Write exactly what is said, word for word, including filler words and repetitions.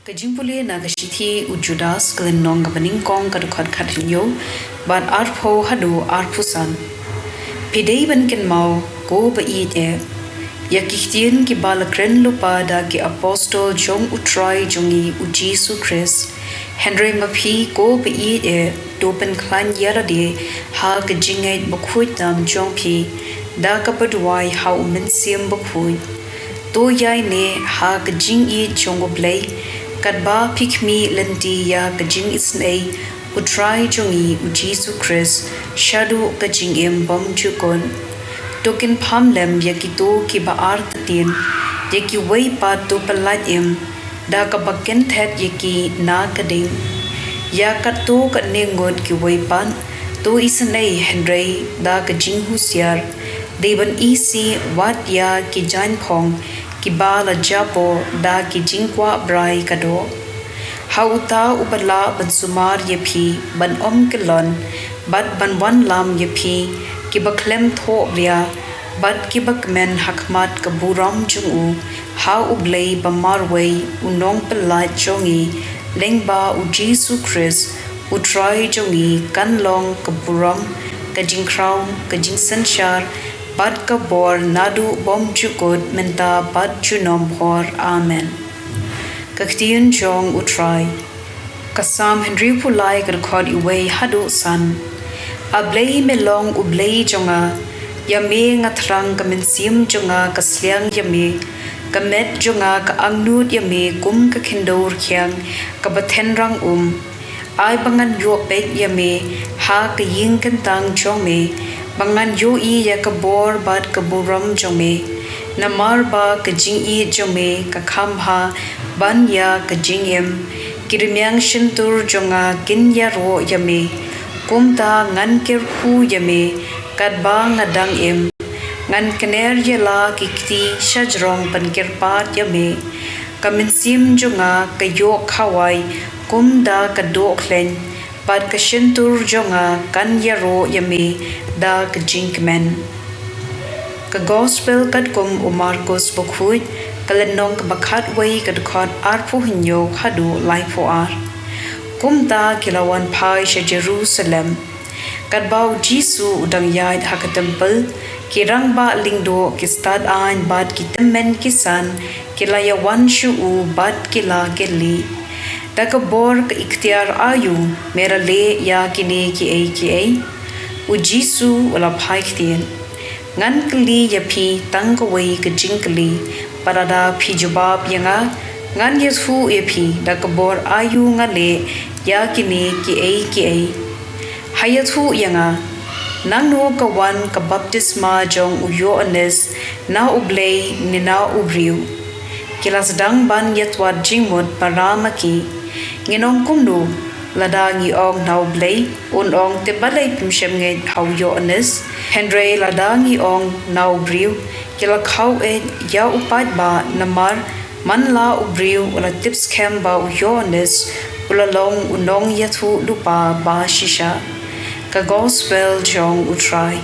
Ka jingpule na ka shithi u Judas, ka lynnong kaba nyngkong, ka dkhot khathynñiew bad arphew haduh arphew san. Phi dei ban kynmaw, ko ba ïeit eh, ïa ki ktien kiba la kren lypa da ki apostol jong U Trai jong ngi U Jisu Khrist. Hynrei ma phi, ko ba ïeit eh, to pynkhlaiñ ïa lade ha ka jingngeit bakhuid tam jong phi da kaba duwai ha U Mynsiem Bakhuid. To ïaineh ha ka jingïeit jong U Blei, katba phi khmih lynti ïa ka jingisynei U Trai jong ngi U Jisu Khrist shaduh ka jingim bymjukut. To kynpham lem ïa kito kiba artatien, ïa kiwei pat to pyllait im da kaba kynthet ïa ki na ka ding. Ïa katto katne ngut kiwei pat to isynei, hynrei da ka jinghusiar, dei ban isih wat ïa ki jaiñphong kiba la japoh da ki jingkwah brai ka doh. Ha uta uba lah ban sumar ïa phi, ban ym kyllon bad ban wanlam ïa phi, kiba khlem thohbria bad kiba kmen ha khmat ka burom jong u ha U Blei ba marwei U Nongpyllait jong ngi, lyngba U Jisu Khrist U Trai jong ngi, kan long ka burom, ka jingkhraw, ka jingsynshar bad ka bor naduh bymjukut, mynta bad junom bhor. Amen. Ka ktien jong U Trai. Ka Salm hynriewphew lai, ka dkhot wei haduh san. A Blei, me long U Blei jong nga, ïa me nga thrang, ka mynsiem jong nga ka sliang ïa me. Ka met jong nga ka angnud ïa me kum ka khyndew rkhiang kaba thngan um. Ai ba ngan ïoh peit ïa me ha ka ïing kyntang jong me, ba ngan ïohi ïa ka bor bad ka burom jong me. Namar ba ka jingïeit jong me ka kham bha ban ïa ka jingim. Ki rmiang shyntur jong nga kin ïaroh ïa me. Kumta ngan kyrkhu ïa me katba nga dang im. Ngan kner ïa la ki kti shajrong ban kyrpad ïa me. Ka mynsiem jong nga ka ïoh khawai kum da ka doh khleiñ, bad ka shyntur jong nga kan ïaroh ïa me da ka jingkmen. Ka Gospel katkum u Markos Bakhuid, ka lynnong kaba khatwei, ka dkhot arphew hynñiew haduh laiphew ar. Kumta ki la wan phai sha Jerusalem. Katba U Jisu u dang ïaid ha ka templ, ki rangbah lyngdoh, ki stad aiñ bad ki tymmen ki san ki la ïawan sha u bad ki la kylli, da ka bor ka iktiar aïu me la leh ïa kine kiei kiei? U Jisu u la phai ktien. Ngan kylli ïa phi tang kawei ka jingkylli, bad lada phi jubab ïa nga, ngan ïathuh ïa phi da ka bor aïu nga leh ïa kine kiei kiei. Ha ïathuh ïa nga, nangno ka wan ka baptisma jong u Ïoannis, na U Blei ne na u briew? Ki la sdang ban ïatwad jingmut para ma ki. Ngin ong kumno? Lada ngi ong na U Blei, un ong, te balei phim shym ngeit ha u Ïoannis? Hynrei lada ngi ong na u briew, ki la khaw ïeit ïa u paidbah, namar man la u briew u la tip skhem ba u Ïoannis u la long u nongïathuhlypa ba shisha. Ka Gospel jong U Trai.